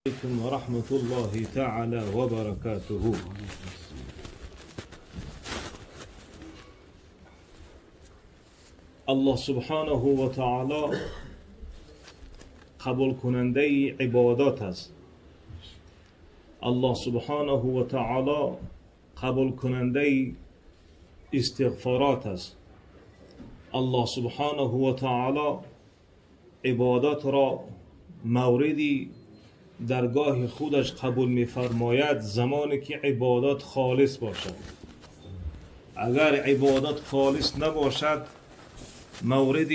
عليكم ورحمة الله تعالى وبركاته. الله سبحانه و تعالی قبول کننده عبادات است. الله سبحانه و تعالی قبول کننده استغفارات است. الله سبحانه و تعالی عبادات را موردی درگاه خودش قبول می‌فرماید زمانی که عبادات خالص باشد. اگر عبادات خالص نباشد مورد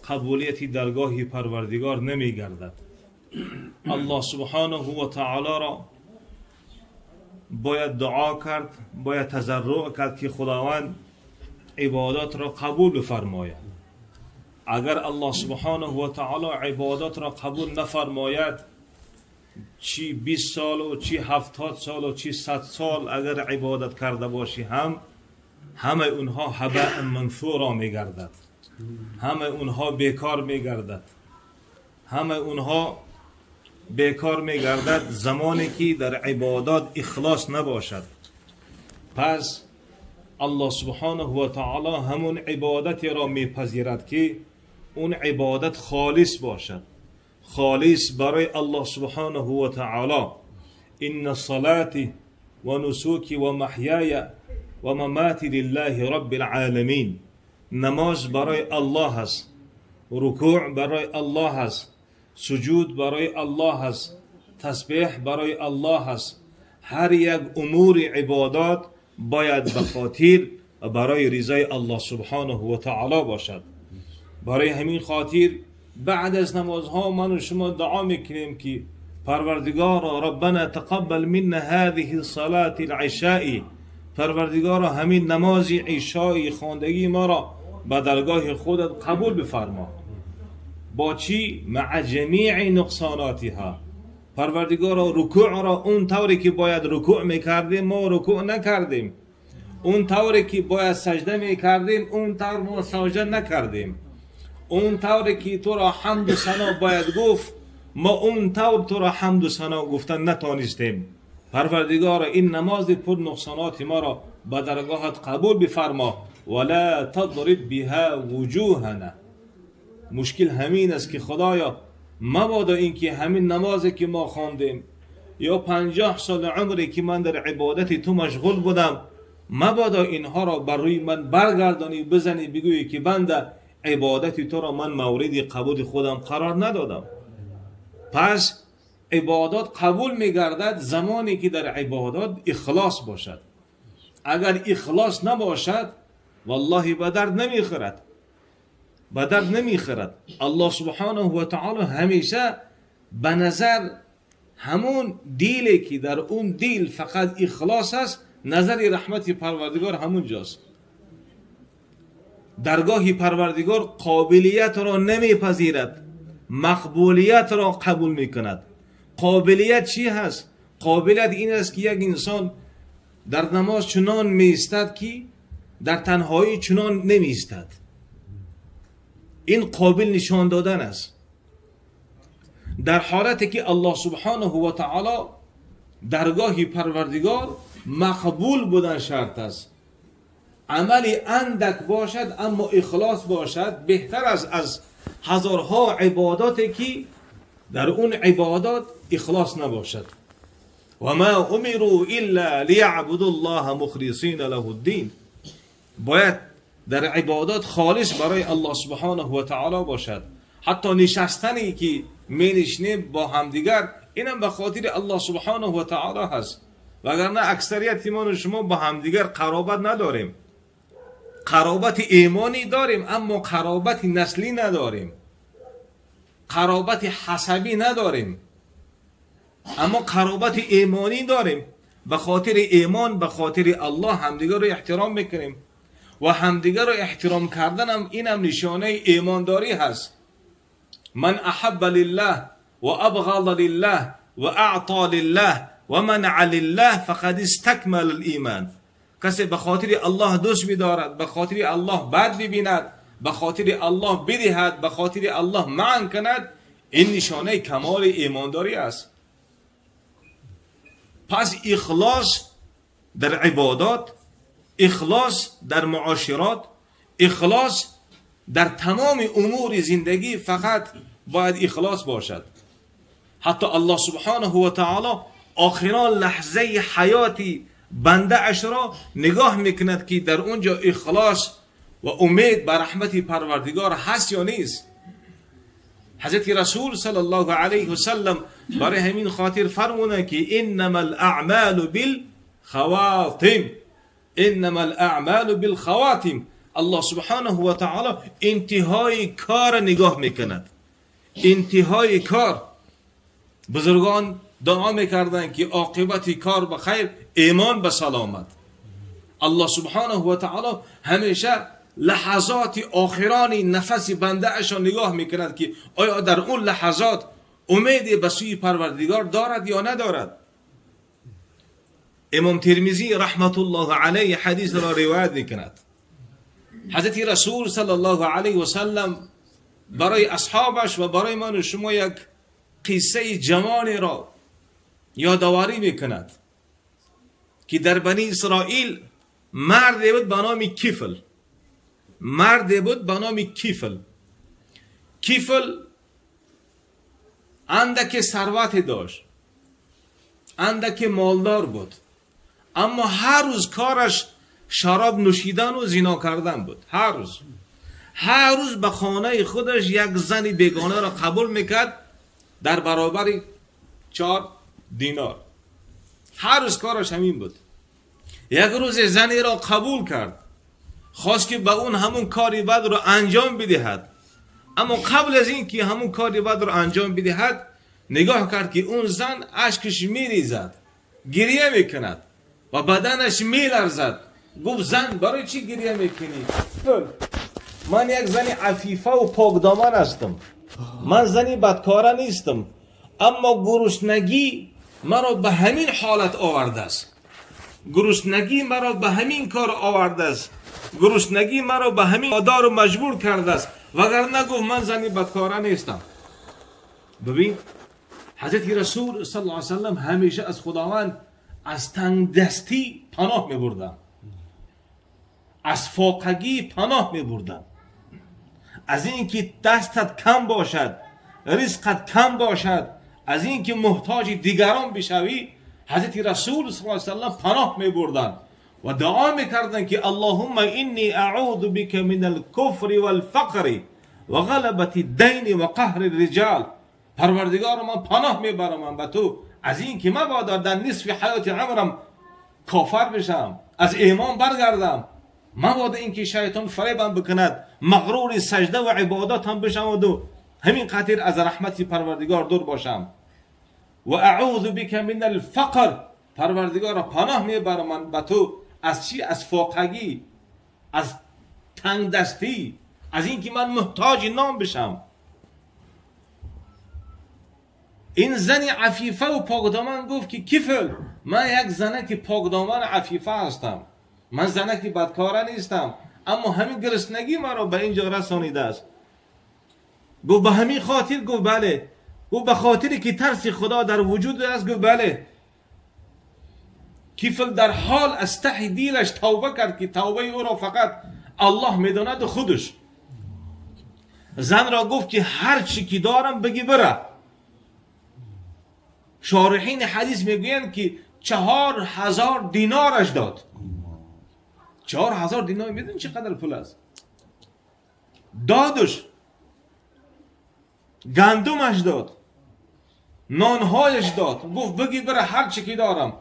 قبولیت درگاه پروردگار نمی‌گردد. الله سبحانه و تعالی را باید دعا کرد، باید تضرع کرد که خداوند عبادات را قبول بفرماید. اگر الله سبحانه و تعالی عبادات را قبول نفرماید، چی 20 سال و چی 70 سال و چی 100 سال اگر عبادت کرده باشی هم همه اونها هباء منثورا میگردد، همه اونها بیکار میگردد، همه اونها بیکار میگردد زمانی که در عبادات اخلاص نباشد. پس الله سبحانه و تعالی همون عبادتی را میپذیرد که اون عبادت خالص باشد، خالص برای الله سبحانه و تعالی. ان صلاتی و نسوکی و محیای و مماتی لله رب العالمین. نماز برای الله است، رکوع برای الله است، سجود برای الله است، تسبیح برای الله است. هر یک امور عبادات باید به خاطر و برای رضای الله سبحانه و تعالی باشد. برای همین خاطر بعد از نمازها من و شما دعا میکنیم که پروردگارا ربنا تقبل منا هذه الصلاة العشاء، پروردگارا همین نماز عشای خواندگی ما را به درگاه خودت قبول بفرما. با چی؟ مع جمیع نقصاناتها. پروردگارا رکوع را اون طوری که باید رکوع میکردیم ما رکوع نکردیم، اون طوری که باید سجده میکردیم اون طور ما سجده نکردیم، اون طوری که تو را حمد و ثنا باید گفت ما اون طور تو را حمد و ثنا گفتن نتانستیم. پروردگارا این نماز پر نقصانات ما را به درگاهت قبول بفرما. ولا تضرب بها وجوهنا. مشکل همین است که خدایا مبادا اینکه همین نمازی که ما خواندیم یا 50 سال عمری که من در عبادت تو مشغول بودم، مبادا اینها را بر روی من برگردانی بزنی بگویی که بنده عبادت تو را من مورد قبول خودم قرار ندادم. پس عبادات قبول میگردد زمانی که در عبادات اخلاص باشد. اگر اخلاص نباشد والله به درد نمیخورد، به درد نمیخورد. الله سبحانه و تعالی همیشه به نظر همون دیلی که در اون دیل فقط اخلاص است، نظر رحمت پروردگار همون جاست. درگاه پروردگار قابلیت را نمیپذیرد، مقبولیت را قبول میکند. قابلیت چی هست؟ قابلیت این است که یک انسان در نماز چنان میایستد که در تنهایی چنان نمیایستد. این قابل نشان دادن است. در حالتی که الله سبحانه و تعالی درگاه پروردگار مقبول بودن شرط است. عمل اندک باشد اما اخلاص باشد بهتر است از هزارها عباداتی که در اون عبادات اخلاص نباشد. و ما امروا الا لیعبدوا الله مخلصین له الدین. باید در عبادات خالص برای الله سبحانه و تعالی باشد. حتی نشستنی که می نشینیم با همدیگر اینم به خاطر الله سبحانه و تعالی هست، وگرنه اکثریت ما و شما با همدیگر قرابت نداریم. قرابت ایمانی داریم اما قرابت نسلی نداریم، قرابت حسبی نداریم، اما قرابت ایمانی داریم. به خاطر ایمان، به خاطر الله همدیگر رو احترام میکنیم و همدیگر رو احترام کردن هم اینم نشانه ایمانداری هست. من احب لله و ابغض لله و اعطى لله و منع لله فقد استکمل الایمان. کسی به خاطر الله دوست می‌دارد، به خاطر الله بد می‌بیند، به خاطر الله بدهد، به خاطر الله منع کند، این نشانه کمال ایمانداری است. پس اخلاص در عبادات، اخلاص در معاشرات، اخلاص در تمام امور زندگی فقط باید اخلاص باشد. حتی الله سبحانه و تعالی آخران لحظه حیاتی بنده اش را نگاه میکند که در اونجا اخلاص و امید به رحمت پروردگار هست یا نیست. حضرت رسول صلی الله علیه و سلم برای همین خاطر فرمودند که انما الاعمال بالخواتم، انما الاعمال بالخواتم. الله سبحانه و تعالی انتهای کار نگاه میکند، انتهای کار. بزرگان دعا میکردند که عاقبت کار به خیر، ایمان به سلامت. الله سبحانه و تعالی همیشه لحظات آخران نفس بنده اش را نگاه میکند که آیا در اون لحظات امید به سوی پروردگار دارد یا ندارد. امام ترمذی رحمت الله علیه حدیث را روایت میکند. حضرت رسول صلی الله علیه و سلم برای اصحابش و برای من و شما یک قصه جوانی را یادآوری میکند که در بنی اسرائیل مردی بود به نام کیفل، مردی بود به نام کیفل. کیفل اندک ثروت داشت، اندک مالدار بود، اما هر روز کارش شراب نوشیدن و زنا کردن بود. هر روز به خانه خودش یک زن بیگانه را قبول میکرد در برابر 4 دینار. هر روز کارش همین بود. یک روز زنی را قبول کرد، خواست که به اون همون کاری بد را انجام بدهد، اما قبل از این که همون کاری بد را انجام بدهد نگاه کرد که اون زن اشکش میریزد، گریه میکند و بدنش میلرزد. گفت زن برای چی گریه میکنی؟ من یک زن عفیفه و پاکدامن هستم، من زنی بدکاره نیستم، اما گرسنگی مرا به همین حالت آورده است، گرسنگی مرا به همین کار آورده است، گرسنگی مرا به همین آدار و مجبور کرده است، وگرنه گفت من زنی بدکاره نیستم. ببین حضرت رسول صلی الله علیه وسلم همیشه از خداوند از تنگ دستی پناه میبردن، از فاقگی پناه میبردن، از اینکه دستت کم باشد، رزقت کم باشد، از اینکه محتاج دیگران بشوی، حضرت رسول صلی الله علیه وسلم پناه میبردن و دعا میکردن که اللهم انی اعوذ بک من الکفر والفقر و غلبة الدین و قهر الرجال. پروردگار من پناه میبرم من به تو از اینکه مبادا در نصف حیات عمرم کافر بشم، از ایمان برگردم، مبادا اینکه شیطان فریبم بکند، مغرور سجده و عبادات هم بشم و دو همین خاطر از رحمت پروردگار دور باشم. و اعوذ بک من الفقر، پروردگار پناه میبرم من به تو از چی؟ از فاقگی، از تنگ دستی، از اینکه من محتاج نام بشم. این زن عفیفه و پاکدامن گفت که کفل، من یک زنه که پاکدامن عفیفه هستم، من زنه که بدکاره نیستم، اما همین گرسنگی مرا به اینجا رسانیده است. گفت به همین خاطر؟ گفت بله. گفت به خاطری که ترس خدا در وجود است؟ گفت بله. کفل در حال از ته دیلش توبه کرد که توبه او را فقط الله میداند و خودش. زن را گفت که هر چی که دارم بگی بره. شارحین حدیث میگویند که 4000 دینارش داد. 4000 دینار میدونی چقدر پول است؟ دادش، گندمش داد، نانهایش داد، گفت بگی بره هر چی که دارم.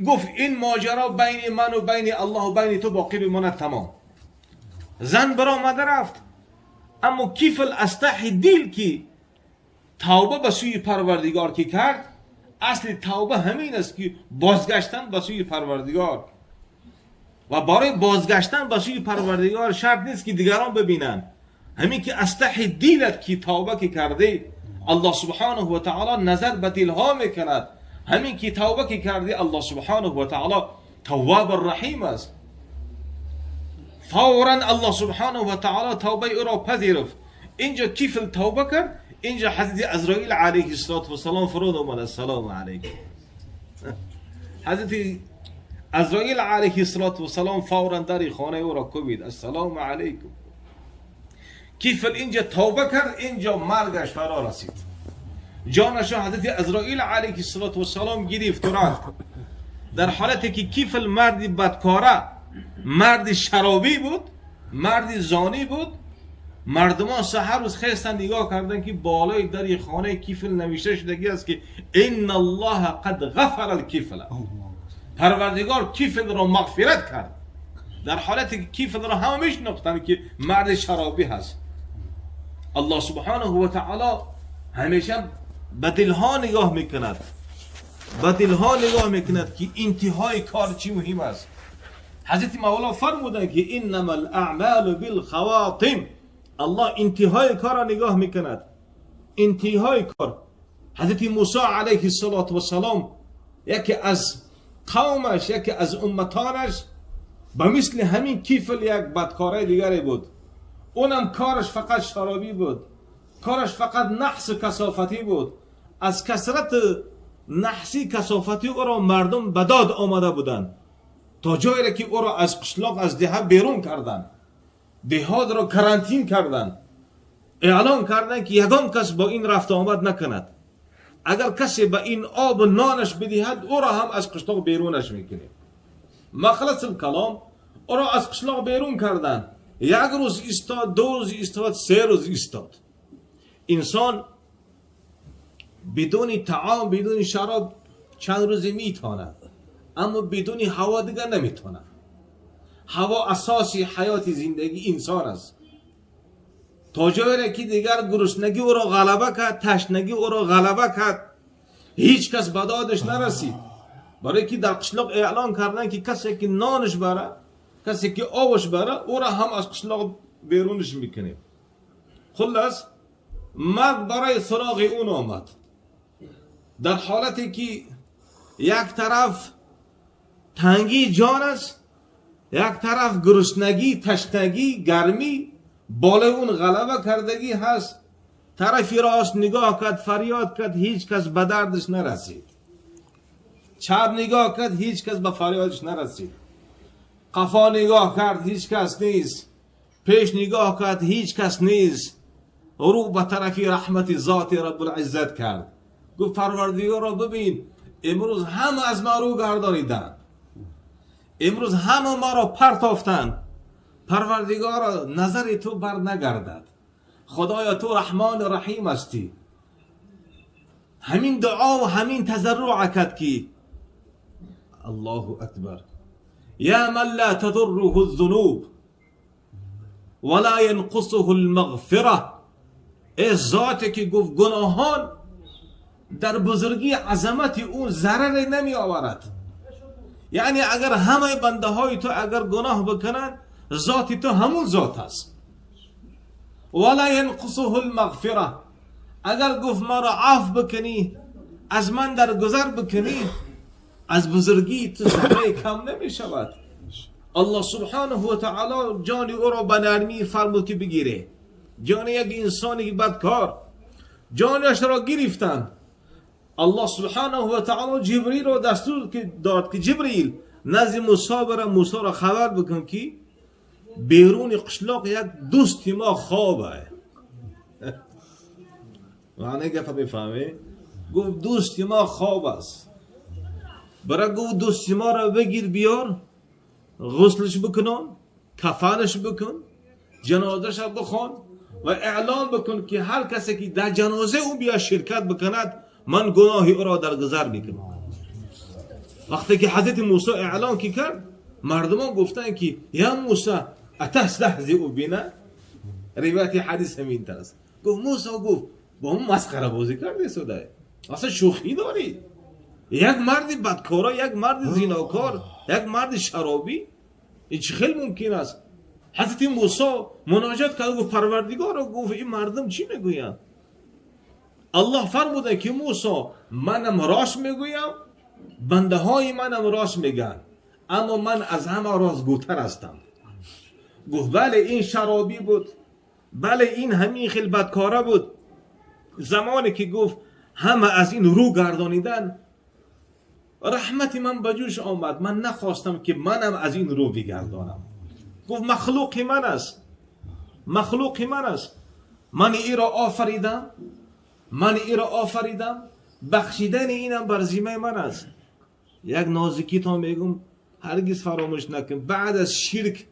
گفت این ماجرا بین من و بین الله و بین تو باقی بماند، تمام. زن برآمده رفت، اما کیفل از ته دل که توبه به سوی پروردگار که کرد، اصل توبه همین است که بازگشتن به سوی پروردگار. و برای بازگشتن به سوی پروردگار شرط نیست که دیگران ببینن، همین که از ته دلت که توبه که کرده، الله سبحانه و تعالی نظر به دلها میکند. همین که توبه که کردی، الله سبحانه و تعالی تواب الرحیم است. فورا الله سبحانه و تعالی توبه او را پذیرفت. اینجا کیفل توبه کرد، اینجا حضرت عزرائیل علیه السلام فرود آمد. السلام علیکم. حضرت عزرائیل علیه السلام فورا در خانه او را کوبید. السلام علیکم. کیفل اینجا توبه کرد، اینجا مرگش فرا رسید. جانش حضرت عزرائیل علیه السلام گرفت و رفت. در حالتی که کیفل مردی بدکاره، مرد شرابی بود، مرد زانی بود، مردمان سحر روز خستن نگاه کردن که بالای در خانه کیفل نوشته شدگی است که ان الله قد غفر الکفل، پروردگار کیفل را مغفرت کرد. در حالتی که کیفل را همه میشناختن که مرد شرابی هست. الله سبحانه و تعالی همیشه به دلها نگاه میکند، به دلها نگاه میکند که انتهای کار چی مهم است. حضرت مولا فرمودند که انما الاعمال بالخواتم. الله انتهای کار را نگاه میکند، انتهای کار. حضرت موسی علیه السلام یکی از قومش، یکی از امتانش به مثل همین کیفل یک بدکاره دیگری بود. اونم کارش فقط شرابی بود، کارش فقط نحس و کثافتی بود. از کثرت نحسی کثافتی او را مردم به داد آمده بودند تا جایی را که او را از قشلاق، از ده بیرون کردند، دهات را کرانتین کردند، اعلان کردند که یگان کس با این رفت آمد نکند. اگر کسی به این آب و نانش بدهد او را هم از قشلاق بیرونش میکنیم. مخلص الکلام او را از قشلاق بیرون کردند. یک روز ایستاد، دو روز ایستاد، سه روز ایستاد. انسان بدون طعام، بدون شراب چند روزی میتواند، اما بدون هوا دیگر نمیتواند. هوا اساسی حیات زندگی انسان است. تا جایی که دیگر گرسنگی او را غلبه کرد، تشنگی او را غلبه کرد، هیچ کس به دادش نرسید. برای که در قشلاق اعلان کردن که کسی که نانش بره، کسی که آبش بره، او را هم از قشلاق بیرونش میکنیم. خلاص مرگ برای سراغ اون آمد. در حالتی که یک طرف تنگی جان است، یک طرف گرسنگی، تشنگی، گرمی بالای اون غلبه کردگی هست. طرفی راست نگاه کرد، فریاد کرد، هیچ کس به دردش نرسید. چپ نگاه کرد، هیچ کس به فریادش نرسید. قفا نگاه کرد، هیچ کس نیست. پیش نگاه کرد، هیچ کس نیست. رو به طرفی رحمت ذات رب العزت کرد، گفت پروردگار را ببین، امروز همه از ما رو گردانیدن، امروز همه ما را پرتافتن. پروردگارا نظر تو بر نگردد، خدایا تو رحمان رحیم هستی. همین دعا و همین تضرع کرد که الله اکبر، یا من لا تضره الذنوب ولا ينقصه المغفره. ای ذاتی که گفت گناهان در بزرگی عظمت اون ضرر نمی آورد. یعنی اگر همه بنده های تو اگر گناه بکنن، ذات تو همون ذات است. ولا ينقصه المغفره. اگر گفت ما را عفو بکنی، از من در گذر بکنی، از بزرگی تو ذره کم نمی شود. الله سبحانه و تعالی جان او را به نرمی فرمود که بگیره. جان یک انسانی بدکار، جانش را گرفتن. الله سبحانه و تعالی جبریل را دستور داد که جبریل نزد موسی بره، موسی را خبر بکن که بیرون قشلاق یک دوست ما خوابه. معنی گفت میفهمی؟ گفت دوست ما خواب است. برای گفت دوست ما را بگیر بیار، غسلش بکنن، کفنش بکن، جنازه‌اش بخوان و اعلام بکن که هر کسی که در جنازه او بیا شرکت بکند، من گناه او را درگذر میکنم. وقتی که حضرت موسی اعلان که کرد، مردمان گفتن که یا موسی اتستهزئ بنا؟ روایت حدیث همین تر است. گفت موسی، گفت با اون مسخره بازی کرده سوده، اصلا شوخی داری؟ یک مرد بدکارا، یک مرد زیناکار، یک مرد شرابی، این چه خیلی ممکن است؟ حضرت موسی مناجات کرد، گفت پروردگار، گفت این مردم چی میگویند؟ الله فرموده که موسی منم راست میگویم، بنده های منم راست میگن، اما من از همه راستگوتر هستم. گفت بله این شرابی بود، بله این همین خیلی بدکاره بود. زمانی که گفت همه از این رو گردانیدن، رحمت من به جوش آمد، من نخواستم که منم از این رو بگردانم. گفت مخلوق من است، مخلوق من است، من ای را آفریدم، من ای را آفریدم، بخشیدن اینم بر ذمه من است. یک نازکی تا میگم هرگز فراموش نکن، بعد از شرک،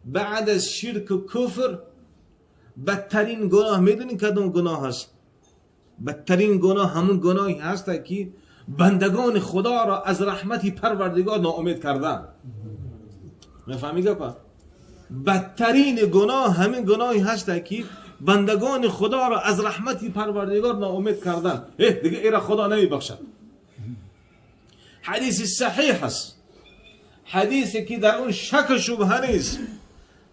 بعد از شرک و کفر بدترین گناه میدونین کدوم گناه است؟ بدترین گناه همون گناهی هست که بندگان خدا را از رحمت پروردگار ناامید کردن. میفهمی گپا؟ بدترین گناه همین گناهی هست که بندگان خدا را از رحمت پروردگار ناامید کردن. دیگه ایرا خدا نمیبخشد. حدیث صحیح است، حدیثی که در اون شک و شبهه نیست.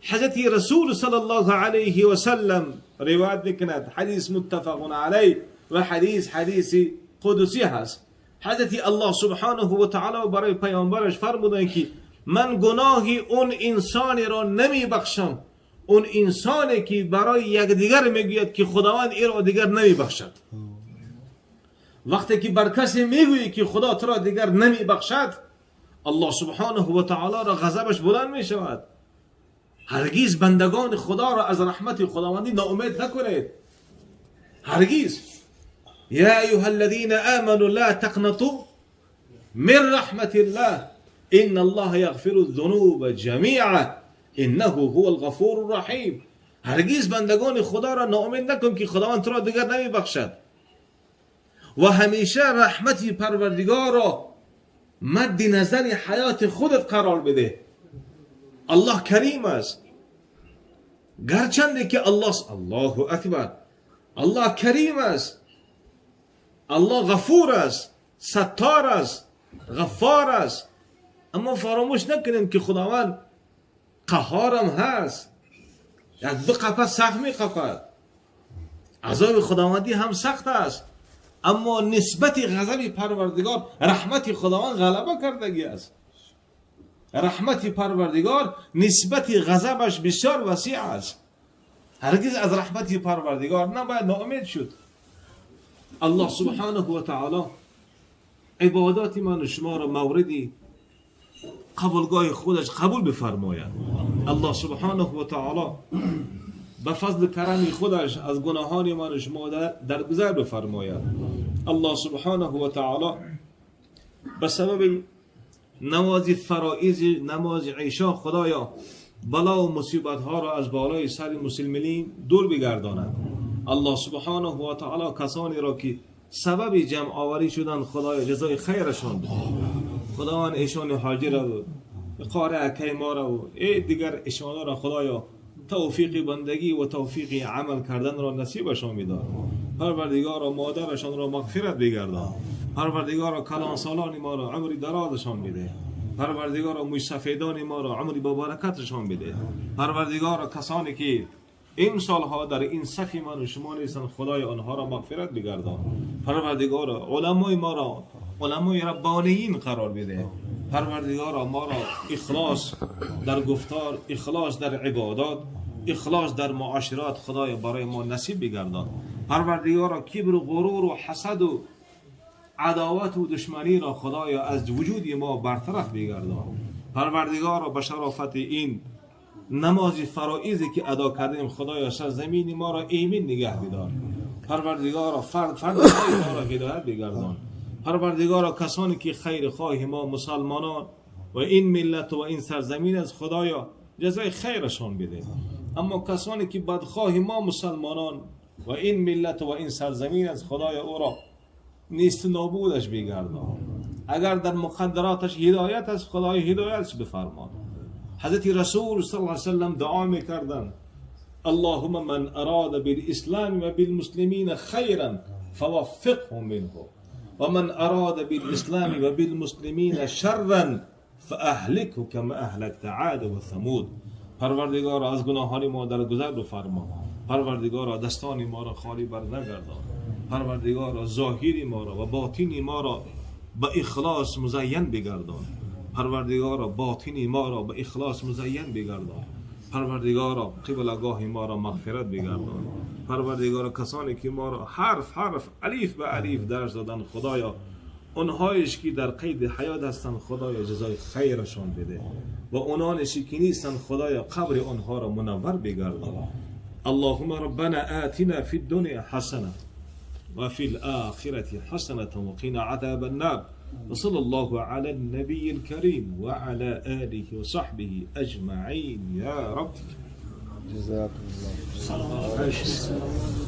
حضرت رسول صلی الله علیه و سلم روایت میکند، حدیث متفق علیه و حدیث حدیث قدسی هست. حضرت الله سبحانه و تعالی برای پیامبرش فرمودند که من گناهی اون انسانی را نمی بخشم، اون انسانی که برای یکدیگر میگوید که خداوند ای را دیگر نمی بخشد. وقتی که بر کسی میگویی که خدا تو را دیگر نمی بخشد، الله سبحانه و تعالی را غضبش بلند می شود. هرگز بندگان خدا را از رحمت خداوندی ناامید نکنید، هرگز. یا ایها الذین آمنوا لا تقنطوا من رحمت الله ان الله یغفر الذنوب جمیعا انه هو الغفور الرحیم. هرگز بندگان خدا را ناامید نکن که خداوند تو را دیگر نمی بخشد. و همیشه رحمت پروردگار را مد نظر حیات خودت قرار بده. الله کریم است، گرچنده که الله، الله اکبر، الله کریم است، الله غفور است، ستار است، غفار است، اما فراموش نکنیم که خداوند قهارم هست. یک دو قفه سخت می قفد، عذاب خداوندی هم سخت است، اما نسبت غضب پروردگار رحمت خداوند غلبه کردگی است. رحمت پروردگار نسبت غضبش بسیار وسیع است. هرگز از رحمت پروردگار نباید ناامید شد. الله سبحانه و تعالی عبادات من و شما را مورد قبولگاه خودش قبول بفرماید. الله سبحانه و تعالی به فضل کرم خودش از گناهان من و شما درگذر بفرماید. الله سبحانه و تعالی به سبب نماز فرائض، نماز عشاء، خدایا بلا و مصیبت ها را از بالای سر مسلمین دور بگرداند. الله سبحانه و تعالی کسانی را که سبب جمع آوری شدند خدایا جزای خیرشان بده. خداوند ایشان حاجی را و قاره اکی ما را و ای دیگر ایشان را خدایا توفیق بندگی و توفیق عمل کردن را نصیبشان بدار. پروردگارا مادرشان را مغفرت بگردان. پروردگارا کلانسالان ما را عمری درازشان بده. پروردگارا موی سفیدان ما را عمری با برکتشان بده. پروردگارا کسانی که این سالها در این صف من و شما نیستند خدای آنها را مغفرت بگردان. پروردگارا علمای ما را علمای ربانیین قرار بده. پروردگارا ما را اخلاص در گفتار، اخلاص در عبادات، اخلاص در معاشرات خدای برای ما نصیب بگردان. پروردگارا کبر و غرور و حسد و عداوت و دشمنی را خدایا از وجود ما برطرف بگردان. پروردگارا به شرافت این نماز فرائضی که ادا کردیم خدایا سرزمین ما را ایمن نگه بدار. پروردگارا فرد فرد ما را هدایت بگردان. پروردگارا کسانی که خیر خواه ما مسلمانان و این ملت و این سرزمین از خدایا جزای خیرشان بده. اما کسانی که بدخواه ما مسلمانان و این ملت و این سرزمین از خدایا او را نیست نابودش بگردان. اگر در مقدراتش هدایت است خدای هدایتش بفرمان. حضرت رسول صلی الله علیه وسلم دعا میکردند اللهم من اراد بالاسلام و بالمسلمین خیرا فوفقه منه و من اراد بالاسلام و بالمسلمین شرا فاهلكه كما اهلكت عاد و ثمود. پروردگار از گناهان ما درگذر بفرما. پروردگار دستان ما را خالی بر نگردان. پروردگار ظاهر ما را و باطن ما را به اخلاص مزین بگردان. پروردگار باطن ما را به اخلاص مزین بگردان. Парвардигоро, қиблагоҳи моро мағфират бигардон. Парвардигоро, касоне ки моро ҳарф ҳарф, алиф ба алиф дарс доданд, Худоё, онҳоеш ки дар қайди ҳаёт ҳастанд, Худоё, ҷазои хайрашон биде ва ононеше ки нестанд, Худоё, қабри онҳоро мунаввар бигардон. اللهم ربنا آتنا في الدنيا حسنة وفي الآخرة حسنة وقنا عذاب النار، وصلى الله على النبي الكريم وعلى آله وصحبه أجمعين يا رب. جزاكم الله.